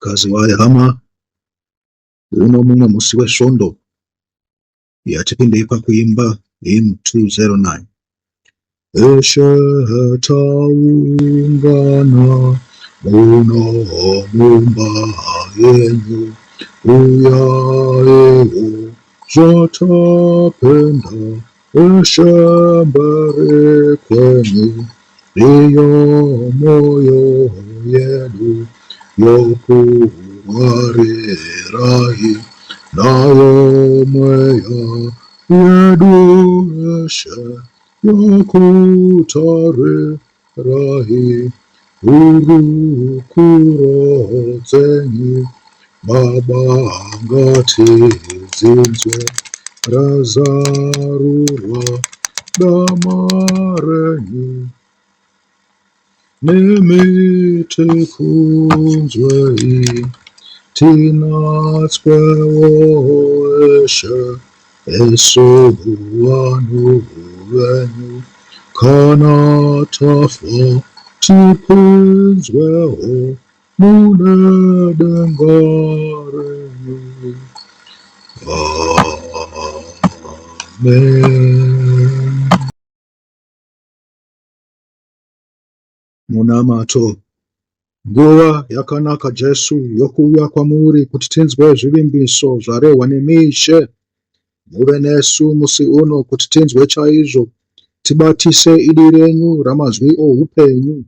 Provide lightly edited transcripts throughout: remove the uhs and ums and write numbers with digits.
Kaziwai hama, uno mumwe musi weSvondo yatipindei pakuimba hymn 209. Ishe taungana muno mumba yenyu, uyaiwo zvatapinda Ishe mberi kwenyu, iyo moyo yedu yokurwarirai, nayo mweya yedu Ishe yokutarirai, hurukuro dzenyu Baba ngatidzinzwe, razarurwa dama renyu nemi tikunzwei, tinatswewo Ishe isu vanhu venyu, kana tafa tipinzwewo mune denga renyu. Amen. Munamato. Nguva yakanaka Jesu yokuuya kwamuri kuti tinzwe zvivimbiso zvarehwa nemi Ishe. Muve nesu musi uno kuti tinzwe chaizvo, tibatise idi renyu ramazwi oupenyu.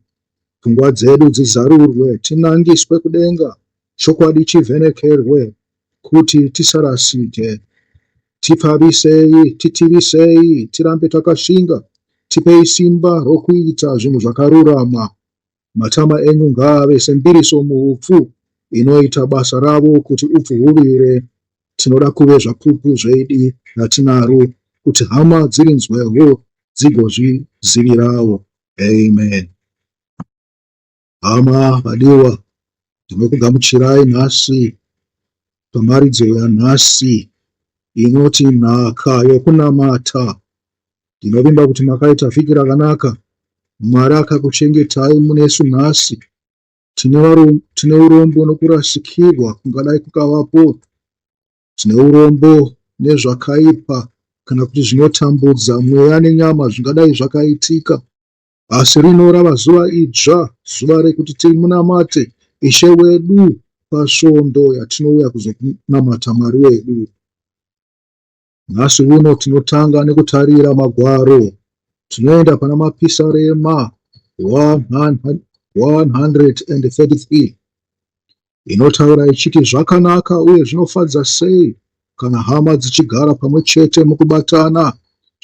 Pfungwa dzedu dzizarurwe, tinangiswe kudenga, chokwadi chivhenekerwe, kuti tisarasike. Tipfavisei, titivisei, tirambe takashinga, tipei simba rokuita zvinhu zvakarurama. Matama enyu ngaave sembiriso muupfu inoita basa ravo kuti upfu huvire. Tinoda kuve zvapupu zveidi ratinaro kuti hama dzirinzwewo dzigozvizivirawo. Amen. Hama vadiwa, ndinokugamuchirai nhasi pamharidzo yanhasi inoti nhaka yokunamata. Ndinovimba kuti makaita vhiki rakanaka, Mwari akakuchengetai munesu nhasi. Tine urombo nokurasikirwa kungadai kukavapo. Tine urombo nezvakaipa kana kuti zvinotambudza mweya nenyama zvingadai zvakaitika. Asi rino rava zuva idzva, zuva rekuti timunamate Ishe wedu pasvondo yatinouya kuzonamata Mwari wedu. Nhasi uno tinotanga nekutarira magwaro. Tinoenda pana Mapisarema 133 inotaura ichiti zvakanaka uye zvinofadza sei kana hama dzichigara pamwe chete mukubatana,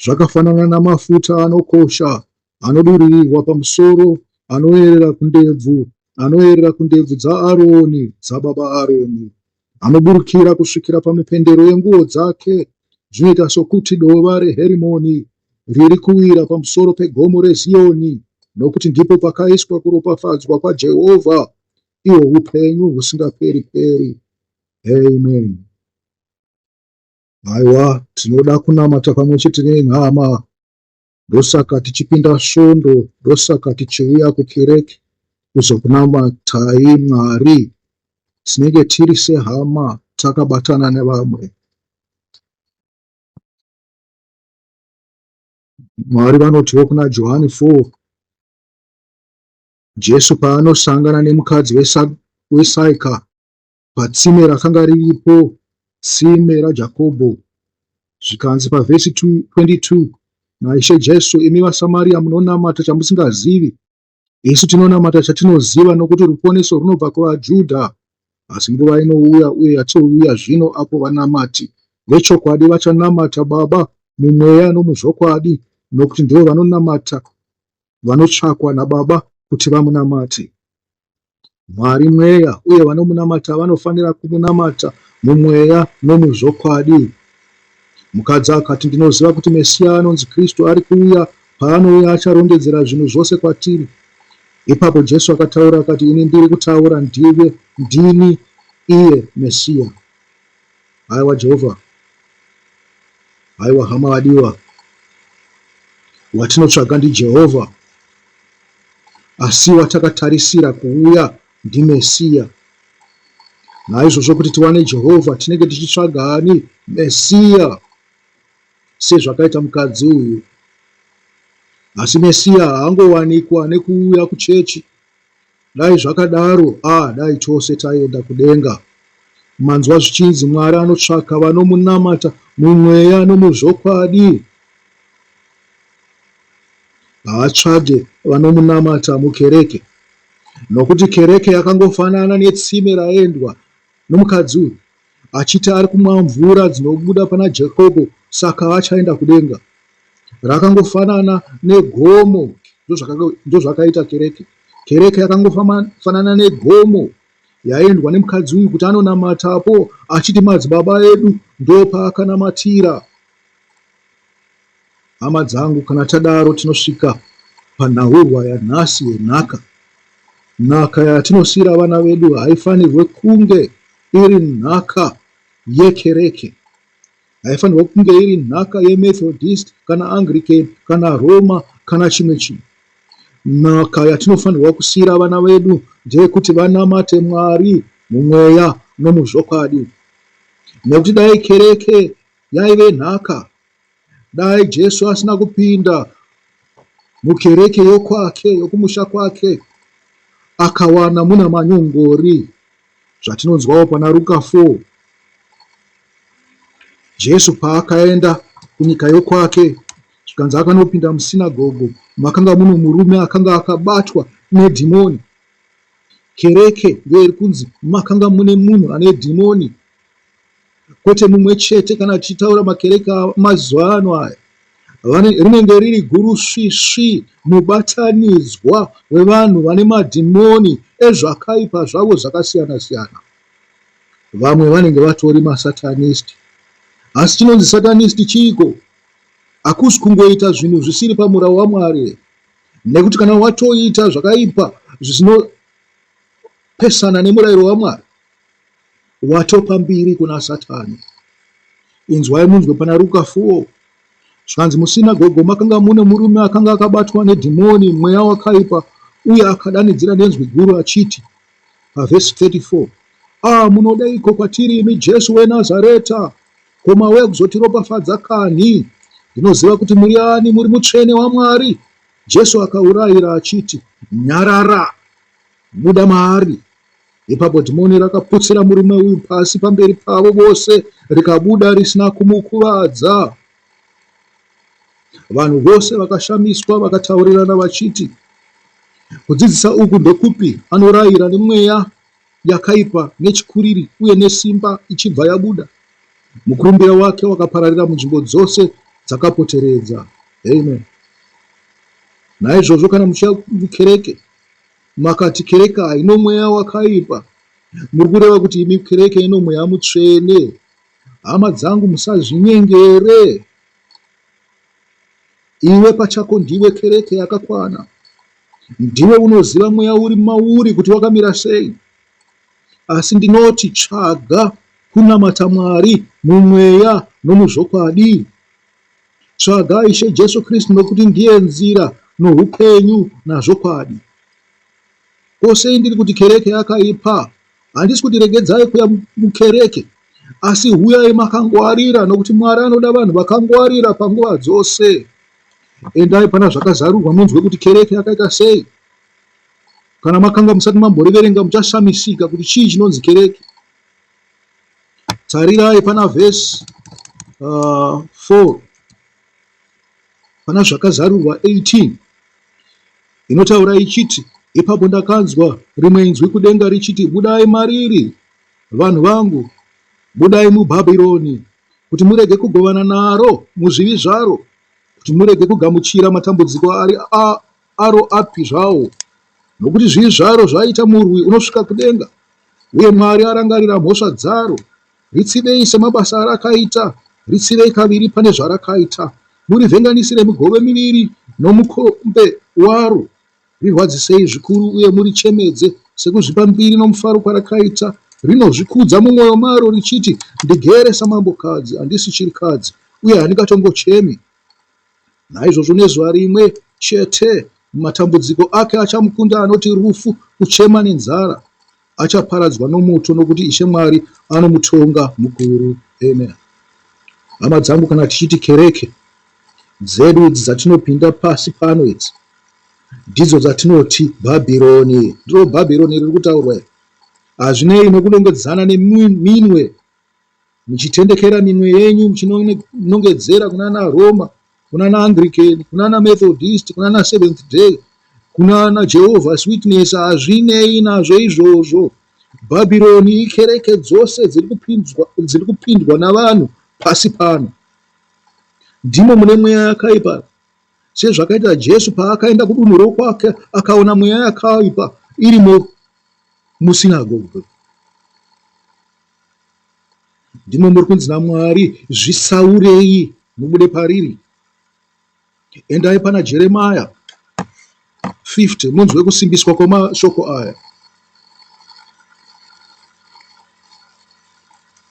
zvakafanana namafuta anokosha anodururirwa pamusoro, anoyerera kundebvu, anoyerera kundebvu dzaAroni, dzababa Aroni, anoburukira kusvikira pamipendero yenguo dzake, zvinoita sokuti dova reHerimoni riri kuwira pamusoro pegomo reZiyoni, nokuti ndipo pakaiswa kuropafadzwa kwaJehovha, ihwo upenyu husingaperi-peri. Amen. Haiwa, tinoda kunamata pamwe chete nenhama. Ndosaka tichipinda svondo, ndosaka tichiuya kukereke kuzokunamatai Mwari. Tinenge tiri sehama takabatana nevamwe. Mwari vanotiwo kuna Johani 4, Jesu paanosangana nemukadzi weSaika patsime rakanga riripo, tsime raJakobho, zvikanzi pavhesi 22 naIshe Jesu, imi vaSamaria munonamata chamusingazivi, isu tinonamata chatinoziva, nokuti ruponeso runobva kuvaJudha. Asi nguva inouya uye yatouya zvino apo vanamati vechokwadi vachanamata Baba mumweya nomuzvokwadi, nokuti ndivo vanonamata vanotsvakwa naBaba kuti vamunamate. Mwari mweya uye vanomunamata vanofanira kumunamata mumweya nomuzvokwadi. Mukadzi akati, Ndinoziva kuti Mesiya anonzi Kristu ari kuuya, paanouya acharondedzera zvinhu zvose kwatiri. Ipapo Jesu akataura akati, Ini ndiri kutaura ndiwe, ndini iye Mesiya. Haiwa Jehovha, haiwa hama vadiwa, watinotsvaga ndiJehovha. Asi watakatarisira kuuya ndiMesiya. Naizvozvo kuti tiwane Jehovha tinenge tichitsvaga ani? Mesiya, sezvakaita mukadzi uyu. Asi Mesiya haangowanikwa nekuuya kuchechi. Dai zvakadaro, ah, dai tose taienda kudenga. Manzwa zvichinzi Mwari anotsvaka vanomunamata mumweya nomuzvokwadi. Haatsvage vanomunamata mukereke. Nokuti kereke yakangofanana netsime raendwa nomukadzi uyu achiti ari kumwa mvura dzinobuda pana Jakobho saka achaenda kudenga. Rakangofanana negomo, ndozvakaita kereke. Kereke yakangofanana negomo yaendwa nemukadzi uyu kuti anonamatapo achiti madzibaba edu ndopaakanamatira. Hama dzangu, kana tadaro tinosvika panhaurwa yanhasi yenhaka. Nhaka yatinosiyira vana vedu haifanirwe kunge iri nhaka yekereke. Haifanirwe kunge iri nhaka yeMethodist kana Anglican kana Roma kana chimwe chinhu. Nhaka yatinofanirwa kusiyira vana vedu ndeyekuti vanamate Mwari mumweya nomuzvokwadi. Nekuti dai kereke yaive nhaka, Dai Jesu asina kupinda mukereke yokwake, yokumusha kwake, akawana muna manyongori, zvatinonzwawo pana Ruka 4. Jesu paakaenda kunyika yokwake, zvikanzi akanopinda musinagogo makanga muno murume akanga akabatwa nedhimoni. Kereke ndiyo iri kunzi makanga mune munhu ane dhimoni. kwete mumwe chete kana tichitaura makereke amazuva ano aya rinenge riri gurusvisvi mubatanidzwa wevanhu vane madhimoni ezvakaipa zvavo zvakasiyana siyana. Vamwe vanenge vatori masatanist. Asi chinonzi satanist chiiko? Hakusi kungoita zvinhu zvisiri pamurau waMwari, nekuti kana watoita zvakaipa zvinopesana nemurayiro waMwari, Watopa mbiri kuna Satani. Inzwai munzwe pana Ruka 4. Zvikanzi musinagogo makanga mune murume akanga akabatwa nedhimoni, mweya wakaipa, uye akadanidzira nenzwi guru achiti, pavhesi 34, Ah, munodeiko kwatiri imi Jesu weNazareta? Ko mauya kuzotiropafadza kanhi? Ndinoziva kuti muri ani, muri mutsvene waMwari. Jesu akaurayira achiti, Nyarara! Buda maari! Ipapo dhimoni rakaputsira murume uyu pasi pamberi pavo vose rikabuda risina kumukuvadza. Vanhu vose vakashamiswa vakataurirana vachiti, Kudzidzisa uku ndekupi? Anorayira nemweya yakaipa nechikuriri uye nesimba ichibva yabuda. Mukurumbira wake wakapararira munzvimbo dzose dzakapoteredza. Amen. Naizvozvo kana muchiuya kukereke, Makati kereke haino mweya wakaipa. Muri kureva kuti imi kereke ino mweya mutsvene. Hama dzangu musazvinyengere. Iwe pachako ndiwe kereke yakakwana. Ndiwe unoziva mweya uri mauri kuti wakamira sei. Asi ndinoti tsvaga kunamata Mwari mumweya nomuzvokwadi. Tsvaga Ishe Jesu Kristu nokuti ndiye nzira nohupenyu nazvokwadi. Ko sei ndiri kuti kereke yakaipa? Handisi kuti regedzai kuya mukereke, asi huyai makangwarira nokuti Mwari anoda vanhu vakangwarira panguva dzose. Endai pana zvakazarurwa munzwe kuti kereke yakaita sei. Kana makanga musati mamboriverenga muchashamisika kuti chii chinonzi kereke. Tarirai pana vhesi 4 pana Zvakazarurwa 18 inotaura ichiti, Ipapo ndakanzwa rimwe inzwi kudenga richiti, Budai mariri, vanhu vangu, budai muBhabhironi, kuti murege kugovana naro muzvivi zvaro, kuti murege kugamuchira matambudziko ari aro api zvawo, nokuti zvivi zvaro zvaita murwi unosvika kudenga, uye Mwari arangarira mhosva dzaro. Ritsivei semabasa arakaita, ritsivei kaviri pane zvarakaita. Murivhenganisire migove miviri nomukombe waro. Rirwadzisei zvikuru uye murichemedze sekuzvipa mbiri nomufaro kwarakaita. Rinozvikudza mumwoyo maro richiti, Ndigere samambokadzi, handisi chirikadzi, uye handingatongochemi. Naizvozvo nezuva rimwe chete matambudziko ake achamukunda anoti rufu, kuchema nenzara. Achaparadzwa nomoto nokuti Ishe Mwari anomutonga mukuru. Amen. Hama dzangu, kana tichiti kereke dzedu idzi dzatinopinda pasi pano idzi ndidzo dzatinoti Bhabhironi, ndiro Bhabhironi riri kutaurwa iri. Hazvinei nokunongedzana neminwe muchitendekera minwe yenyu muchinongedzera kunana Roma, kunana Anglican, kunana Methodist, kunana Seventh Day, kunana Jehovah's Witness, hazvinei nazvo izvozvo. Bhabhironi ikereke dzose dziri kupindwa navanhu pasi pano. Ndimo mune mweya yakaipa sezvakaita Jesu paakaenda kudunhu rokwake akaona mweya yakaipa irimo musinagoge. Ndimo muri kunzi naMwari zvisaurei mubude pariri. Endai pana Jeremiah 50 munzwe kusimbiswa kwemashoko aya.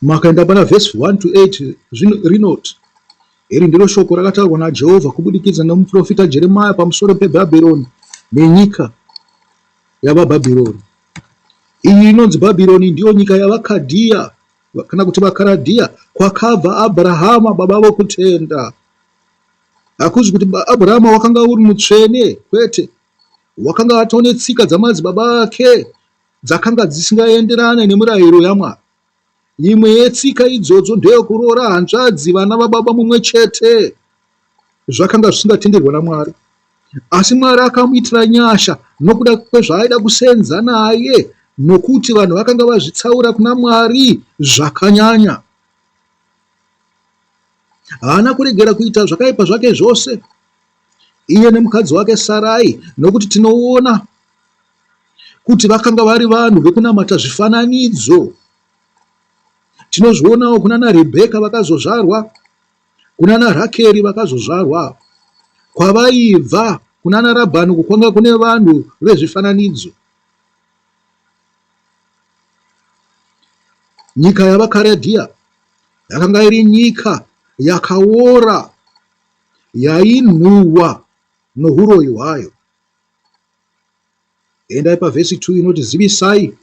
Makaenda pana vhesi 1 to 8 rinoti, Iri ndiro shoko rakataurwa naJehovha kubudikidza nomuprofita Jeremiah pamusoro peBhabhironi nenyika yavaBhabhironi. Iyi inonzi Bhabhironi ndiyo nyika yavaKadhiya kana kuti vaKaradhiya kwakabva Abrahama baba vokutenda. Hakuzi kuti Abrahama wakanga uri mutsvene, kwete. Wakanga atone tsika dzamadzibaba ake dzakanga dzisingaenderane nemurayiro yaMwari. Imwe yetsika idzodzo ndeyokuroora hanzvadzi vana vababa mumwe chete. Zvakanga zvisingatenderwa naMwari. Asi Mwari akamuitira nyasha nokuda kwezvaaida kusenza naye nokuti vanhu vakanga vazvitsaura kuna Mwari zvakanyanya. Haana kuregera kuita zvakaipa zvake zvose, iye nemukadzi wake Sarai, nokuti tinoona kuti vakanga vari vanhu vekunamata zvifananidzo. Tinozvionawo kunana Rebheka vakazozvarwa, kunana Rakeri vakazozvarwa. Kwavaibva kunana Rabhani uku kwanga kune vanhu vezvifananidzo. Nyika yavaKaradhiya yakanga iri nyika yakaora yainhuhwa nohuroyi hwayo. Endai pavhesi 2 inoti, Zivisai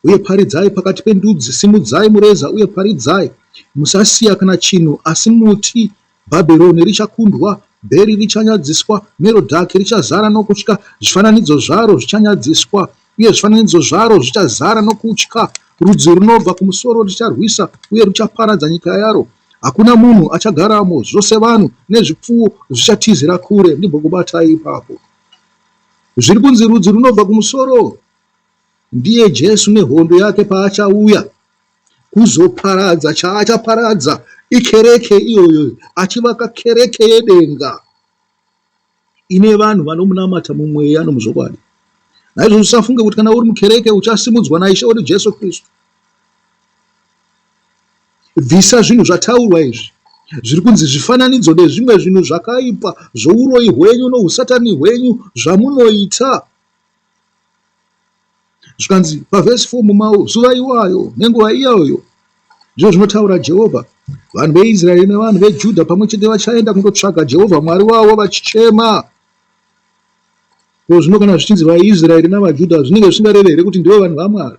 uye paridzai pakati pendudzi, simudzai mureza uye paridzai, musasiya kana chinhu, asi muti, Bhabhironi richakundwa, Bheri richanyadziswa, Merodhaki richazara nokutya, zvifananidzo zvaro zvichanyadziswa, uye zvifananidzo zvaro zvichazara nokutya. Rudzi runobva kumusoro rucharwisa uye ruchaparadza nyika yaro. Hakuna munhu achagaramo, zvose vanhu nezvipfuwo zvichatizira kure. Ndimbokubatai ipapo. Zviri kunzi rudzi runobva kumusoro ndiye Jesu nehondo yake paachauya kuzoparadza chaachaparadza ikereke iyoyo achivaka kereke yedenga ine vanhu vanomunamata mumweya nomuzvokwadi. Naizvozvo usafunge kuti kana uri mukereke uchasimudzwa naIshe wedu Jesu Kristu. Bvisa zvinhu zvataurwa izvi zviri kunzi zvifananidzo nezvimwe zvinhu zvakaipa zvouroyi hwenyu nousatani hwenyu zvamunoita. Zvikanzi pavhesi 4 mumazuva iwayo nenguva iyoyo, ndizvo zvinotaura Jehovha, vanhu veIsraeri nevanhu veJudha pamwe chete vachaenda kundotsvaga Jehovha Mwari wavo vachichema. Ko zvino kana zvichinzi vaIsraeri navaJudha zvinenge zvisingareve here kuti ndivo vanhu vaMwari?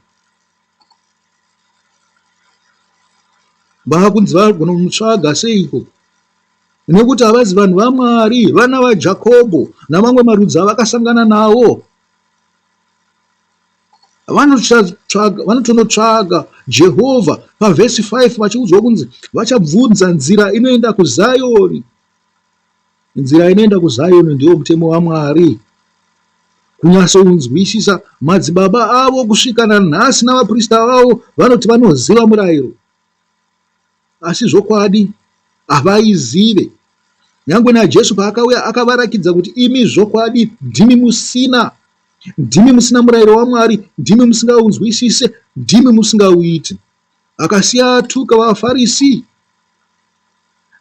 Vakunzi vagonomutsvaga seiko? Nekuti havazi vanhu vaMwari, vana vaJakobho namamwe marudzi avakasangana nawo. Vanotonotsvaga Jehovha pavhesi 5 vachiudzwa kunzi vachabvunza nzira inoenda kuZioni. Nzira inoenda kuZion ndiwo mutemo waMwari. Kunyatsounzwisisa, madzibaba avo kusvika nanhasi navaprista vavo vanoti vanoziva murayiro, asi zvokwadi havaizive. Nyangwe naJesu paakauya akavarakidza kuti imi zvokwadi ndimi musina, ndimi musina murayiro waMwari, ndimi musingaunzwisise, ndimi musingauiti. Akasiya atuka vaFarisi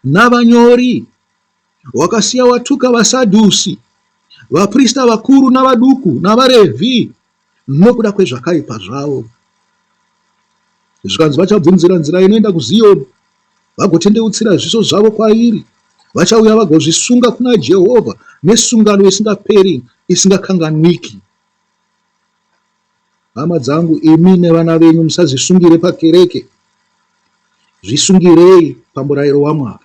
navanyori, wakasiya watuka vaSadhusi, vaprista vakuru navaduku navaRevhi nokuda kwezvakaipa zvavo. Zvikanzi vachabvunzira nzira inoenda kuZiyoni, vagotendeutsira zviso zvavo kwairi, vachauya vagozvisunga kuna Jehovha nesungano isingaperi isingakanganwiki. Hama dzangu, imi nevana venyu musazvisungire pakereke, zvisungirei pamurayiro waMwari.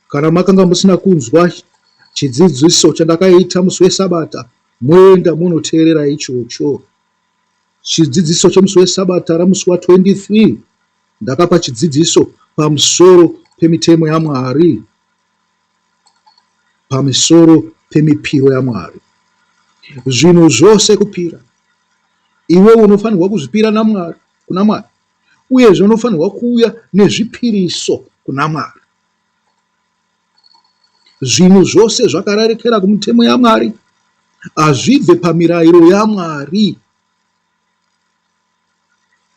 Kana makanga musina kunzwa chidzidziso chandakaita musi weSabata, moenda munoteerera ichocho. Chidzidziso chemusi weSabata ramusi wa 23 ndakapa chidzidziso pamusoro pemitemo yaMwari, pamusoro pemipiro yaMwari. Zvinhu zvose kupira. Iwe unofanirwa kuzvipira naMwari, kuna Mwari. Uyezve unofanirwa kuuya nezvipiriso kuna Mwari. Zvinhu zvose zvakarerekera kumitemo yaMwari, hazvibve pamirayiro yaMwari.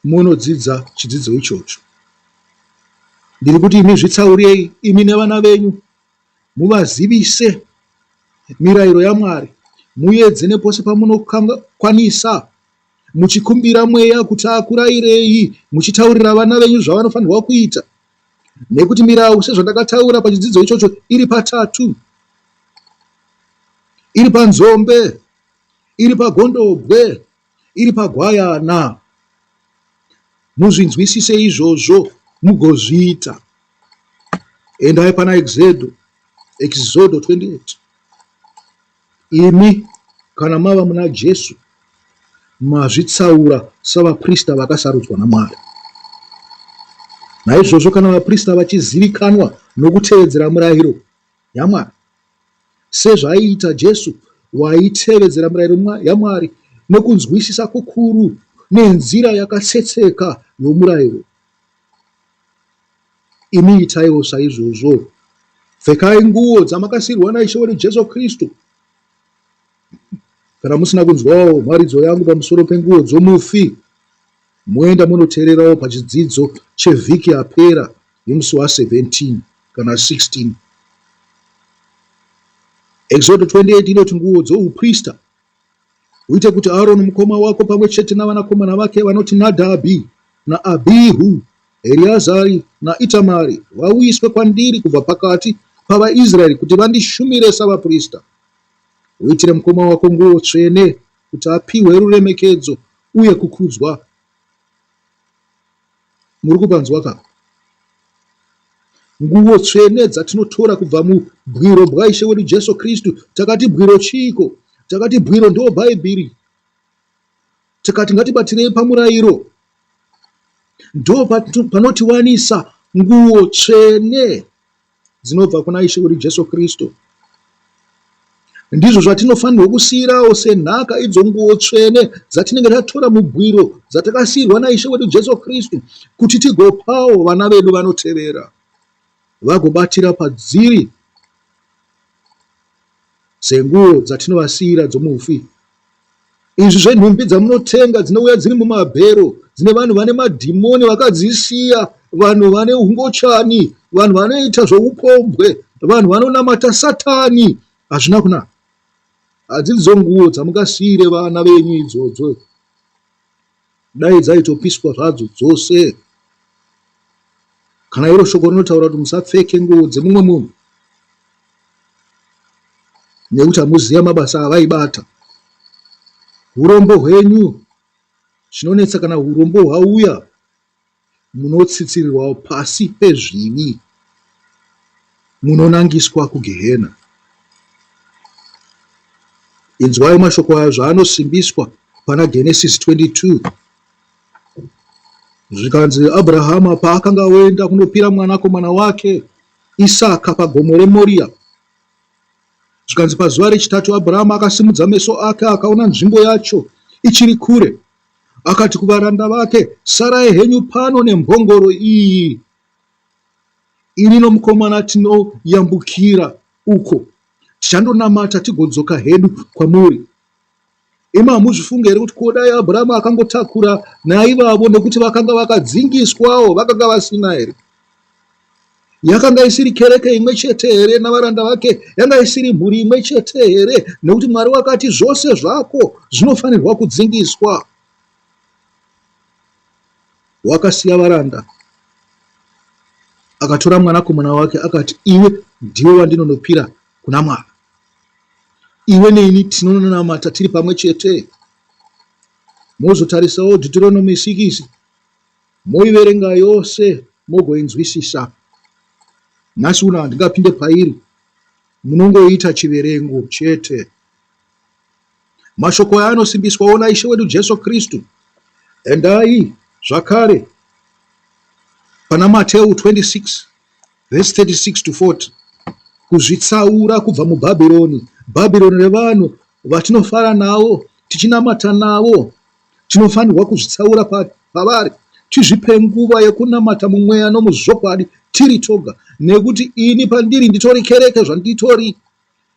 Munodzidza chidzidzo ichocho. Ndiri kuti imi zvitsaurei, imi nevana venyu, muvazivise mirayiro yaMwari, muedze nepose pamunokwanisa muchikumbira Mweya kuti akurairei, muchitaurira vana venyu zvavanofanirwa kuita. Nekuti mirau, sezvandakataura pachidzidzo ichocho, iri patatu. Iri panzombe, iri pagondobwe, iri pagwayana. Muzvinzwisise izvozvo mugozviita. Endai pana Exedo, Exodo 28. Imi, kana mava muna Jesu, mazvitsaura savaprista vakasarudzwa naMwari. Naizvozvo kana vaprista vachizivikanwa nokutevedzera murayiro yaMwari, sezvaiita Jesu waitevedzera murayiro yaMwari nokunzwisisa kukuru nenzira yakatsetseka yomurayiro, Imi itaiwo saizvozvo. Pfekai nguo dzamakasiirwa naIshe wedu Jesu Kristu. Kana musina kunzwawo mharidzo yangu pamusoro penguo dzomufi, moenda munoteererawo pachidzidzo chevhiki yapera yemusi wa 17 kana 16. Exodo 28 inoti nguo dzouprista. Uite kuti Aroni mukoma wako pamwe chete navanakomana vake vanoti Nadhabhi naAbhihu, Eriazari naItamari vauyiswe kwandiri kubva pakati pavaIsraeri kuti vandishumire savaprista. Uitire mukoma wako nguo tsvene kuti apiwe ruremekedzo uye kukudzwa. Muri kupanzwa ka? Nguvo tsvene dzatinotora kubva mubwiro bwaIshe wedu Jesu Kristu. Takati bwiro chiiko? Takati bwiro ndo Bhaibheri. Tikati ngatibatirei pamurayiro. Ndo panotiwanisa nguo tsvene dzinobva kuna Ishe wedu Jesu Kristu. Ndizvo zvatinofanirwa kusiyirawo senhaka idzo nguo tsvene dzatinenge tatora mubwiro dzatakasiyirwa naIshe wedu Jesu Kristu kuti tigopawo vana vedu vanotevera vagobatira padziri senguo dzatinovasiyira dzomufi. Izvi zvenhumbi dzamunotenga dzinouya dziri mumabhero dzine vanhu vane madhimoni vakadzisiya, vanhu vane ungochani, vanhu vanoita zvoupombwe, vanhu vanonamata satani. Hazvina kunaka. Hadzidzo nguo dzamungasiire vana venyu idzodzo. Dai dzaitopiswa zvadzo dzose. Kana iro shoko rinotaura kuti musapfeke nguo dzemumwe munhu. Nekuti hamuziva mabasa avaibata. Hurombo hwenyu chinonetsa kana hurombo hwauya munotsitsirirwa pasi pezvivi munonangiswa kugehena. Inzwai mashoko aya zvaanosimbiswa pana Genesis 22. Zvikanzi Abrahama paakanga oenda kunopira mwanakomana wake Isaka pagomo reMoria. Zvikanzi pazuva rechitatu Abrahama akasimudza meso ake akaona nzvimbo yacho ichiri kure. Akati kuvaranda vake, Sarai henyu pano nembongoro iyi. Ini nomukomana tinoyambukira uko, tichandonamata tigodzoka hedu kwamuri. Imi hamuzvifungi here kuti ko dai Abrahama akangotakura naivavo nekuti vakanga vakadzingiswawo vakanga vasina here? Yakanga isiri kereke imwe chete here navaranda vake? Yanga isiri mhuri imwe chete here? Nekuti Mwari wakati zvose zvako zvinofanirwa kudzingiswa. Wakasiya varanda akatora mwanakomana wake akati, iwe ndiwe wandinonopira kuna Mwari. Iwe neni tinonamata tiri pamwe chete. Mozotarisawo Deuteronomy 6 moiverenga yose mogoinzwisisa. Nhasi uno handingapinde pairi, munongoita chiverengo chete. Mashoko aya anosimbiswawo naIshe wedu Jesu Kristu. Endai zvakare pana Mateu 26 vhesi 36 to 40. Kuzvitsaura kubva muBhabhironi, Bhabhironi revanhu vatinofara navo, tichinamata navo, tinofanirwa kuzvitsaura pavari, tizvipe nguva yekunamata mumweya nomuzvokwadi tiri toga, nekuti ini pandiri nditori kereke zvanditori.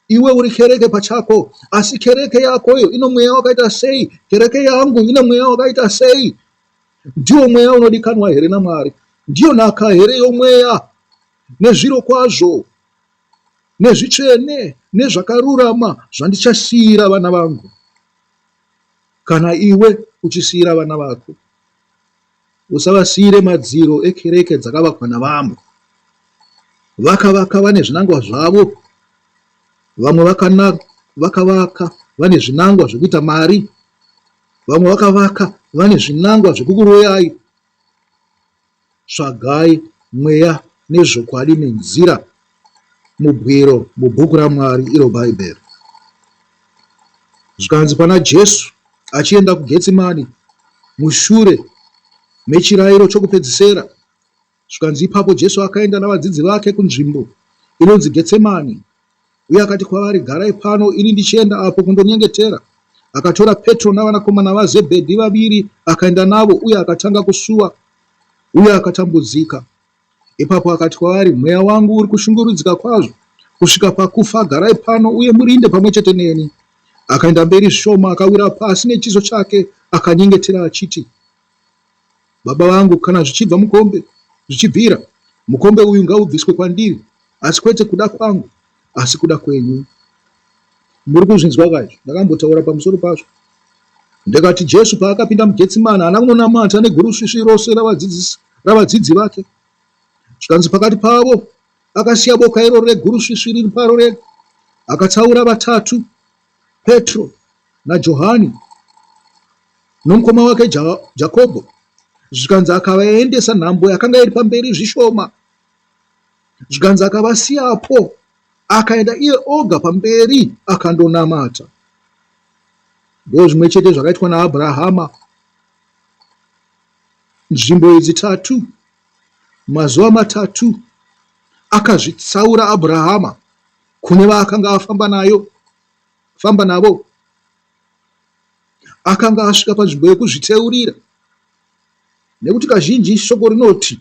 Iwe uri kereke pachako, asi kereke yakoyo ino mweya wakaita sei? Kereke yangu ine mweya wakaita sei? Ndiwo mweya unodikanwa here naMwari? Ndiyo nhaka here yomweya nezviro kwazvo nezvitsvene nezvakarurama zvandichasiyira vana vangu? Kana iwe uchisiyira vana vako, usavasiyire madziro ekereke dzakavakwa navamwe. Vakavaka vane zvinangwa zvavo, vamwe vakavaka vane zvinangwa zvekuita mari, vamwe vakavaka vane zvinangwa zvekukuroyai. Tsvagai mweya nezvokwadi nenzira mubwiro mubhuku raMwari iro Bhaibheri. Zvikanzi pana Jesu achienda kuGetsimani mushure mechirairo chokupedzisera, zvikanzi ipapo Jesu akaenda navadzidzi vake kunzvimbo inonzi Getsemani, uye akati kwavari, Garai pano, ini ndichienda apo kundonyengetera. Akatora Petro navanakomana vaZebhedhi vaviri akaenda navo, uye akatanga kusuwa uye akatambudzika. Ipapo akati kwavari, Mweya wangu uri kushungurudzika kwazvo kusvika pakufa, garai pano uye murinde pamwe chete neni. Akaenda mberi zvishoma, akawira pasi nechiso chake, akanyengetera achiti, Baba vangu, kana zvichibva mukombe, zvichibvira, mukombe uyu ngaubviswe kwandiri, asi kwete kuda kwangu, asi kuda kwenyu. Muri kuzvinzwa ka izvi? Ndakambotaura pamusoro pazvo. Ndikati Jesu paakapinda muGetsimani haana kunonamata negurusvisvi rose ravadzidzi vake. Zvikanzi pakati pavo akasiya boka iroro regurusvisvi riri paro rega. Akatsaura vatatu, Petro naJohani nomukoma wake Jakobho. Zvikanzi akavaendesa nhambo yakanga iri pamberi zvishoma. Zvikanzi akavasiyapo akaenda iye oga pamberi akandonamata. Ndozvimwe chete zvakaitwa naAbrahama. Nzvimbo idzi tatu, mazuva matatu akazvitsaura Abrahama kune vaakanga afamba nayo, famba navo. Akanga asvika panzvimbo yekuzviteurira. Nekuti kazhinji shoko rinoti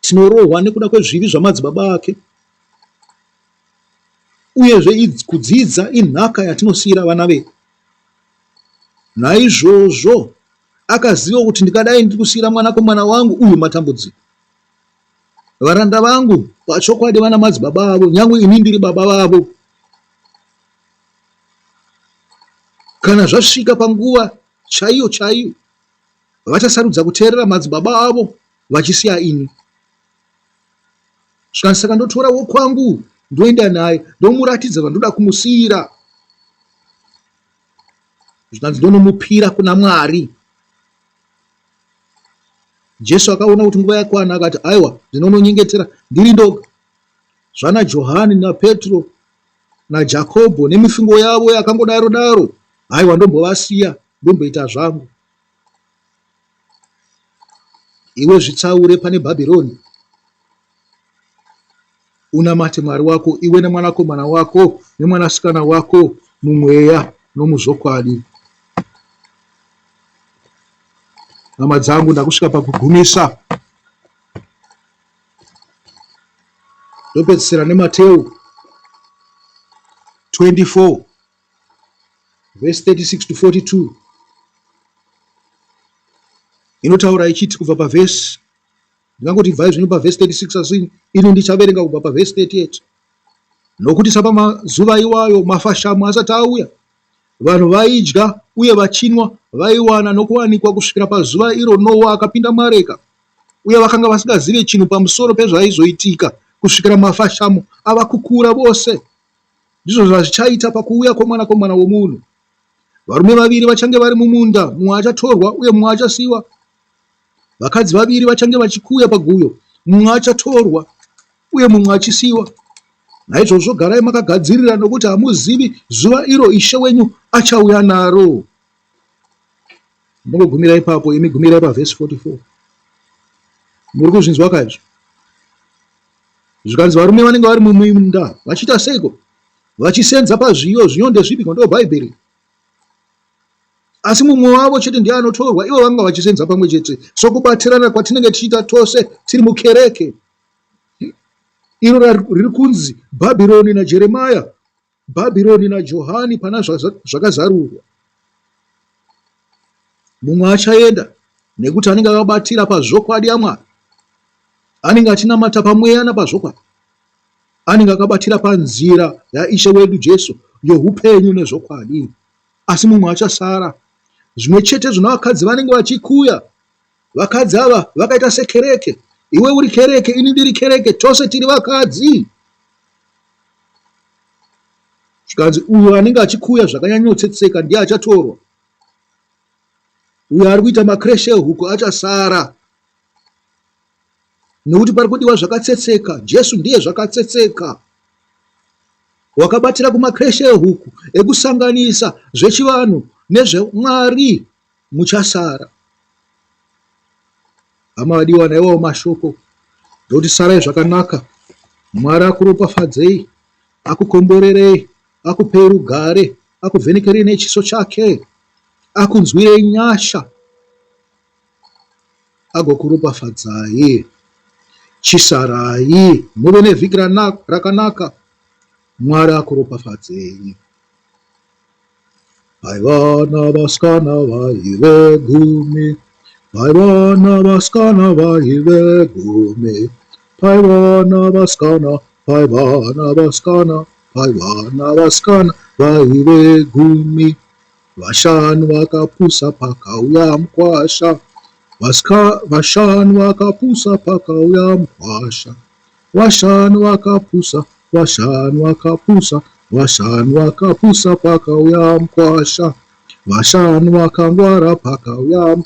tinorohwa nekuda kwezvivi zvamadzibaba ake. Uyezve kudzidza inhaka yatinosiyira vana vedu. Naizvozvo akaziva kuti ndikadai ndiri kusiyira mwanakomana wangu uyu matambudziko. Varanda vangu pachokwadi vana madzibaba avo, nyange ini ndiri baba vavo. Kana zvasvika panguva chaiyo chaiyo, vachasarudza kuteerera madzibaba avo vachisiya ini. Zvikanzi saka ndotora wokwangu ndoenda naye ndomuratidza zvandoda kumusiira. Zvikanzi ndonomupira kuna Mwari. Jesu akaona kuti nguva yakwana akati aiwa ndinononyengetera ndiri ndoga. Zvana Johani naPetro naJakobho nemifungo yavo yakangodaro daro, haiwa ndombovasiya ndomboita zvangu. Iwe zvitsaure pane Bhabhironi, unamate Mwari wako, iwe nemwanakomana wako nemwanasikana wako mumweya nomuzvokwadi. Hama dzangu, ndakusvika pakugumisa. Ndopedzisira neMateu 24 verse 36 to 42 inotaura ichiti kubva pavhesi ndingangoti ibvai zvenyu pavhesi 36 asi ini ndichaverenga kubva pavhesi 38 nokuti sapamazuva iwayo mafashamu asati auya Vanhu vaidya uye vachinwa, vaiwana nokuwanikwa kusvikira pazuva iro Noa akapinda muareka, uye vakanga vasingazive chinhu pamusoro pezvaizoitika kusvikira mafashamo avakukura vose. Ndizvo zvazvichaita pakuuya kwoMwanakomana womunhu. Varume vaviri vachange vari mumunda, mumwe achatorwa uye mumwe achasiwa. Vakadzi vaviri vachange vachikuya paguyo, mumwe achatorwa uye mumwe achisiwa. Naizvozvo garai makagadzirira nokuti hamuzivi zuva iro Ishe wenyu achauya naro. Ndongogumira ipapo, imi gumirai pavhesi 44. Muri kuzvinzwa ka izvo? Zvikanzi varume vanenge vari muminda vachiita seiko? Vachisenza pazviyo, zviyo ndezvipiko? Ndo Bhaibheri. Asi mumwe wavo chete ndiye anotorwa, ivo vanga vachisenza pamwe chete, sokubatirana kwatinenge tichiita tose tiri mukereke. Iro riri kunzi Bhabhironi naJeremia, Bhabhironi naJohani pana zvakazarurwa. Mumwe achaenda nekuti anenge akabatira pazvokwadi yaMwari. Anenge achinamata pamweya napazvokwadi. Anenge akabatira panzira yaIshe wedu Jesu yohupenyu nezvokwadi. Asi mumwe achasara. Zvimwe chetezvo navakadzi vanenge vachikuya. Vakadzi ava vakaita sekereke. Iwe uri kereke, ini ndiri kereke, tose tiri vakadzi. Zvikanzi uyo anenge achikuya zvakanyanyotsetseka ndiye achatorwa. Uyo ari kuita makreshe ehuku achasara. Nokuti pari kudiwa zvakatsetseka. Jesu ndiye zvakatsetseka. Wakabatira kumakreshe ehuku ekusanganisa zvechivanhu nezveMwari muchasara. Hama vadiwa naiwawo mashoko ndokuti sarai zvakanaka. Mwari akuropafadzei, akukomborerei, akupei rugare, akuvhenekerei nechiso chake, akunzwirei nyasha, agokuropafadzai. Chisarai muve nevhiki rakanaka. Mwari akuropafadzei. Paiva navasikana vaive gumi, paiva navasikana vaive gumi, paiva navasikana, paiva navasikana, paiva navasikana vaive gumi. Vashanu vakapusa pakauya mukwasha, vashanu vakapusa pakauya mukwasha. Vashanu vakapusa, vashanu vakapusa, vashanu vakapusa pakauya mukwasha. Vashanu vakangwara pakauya.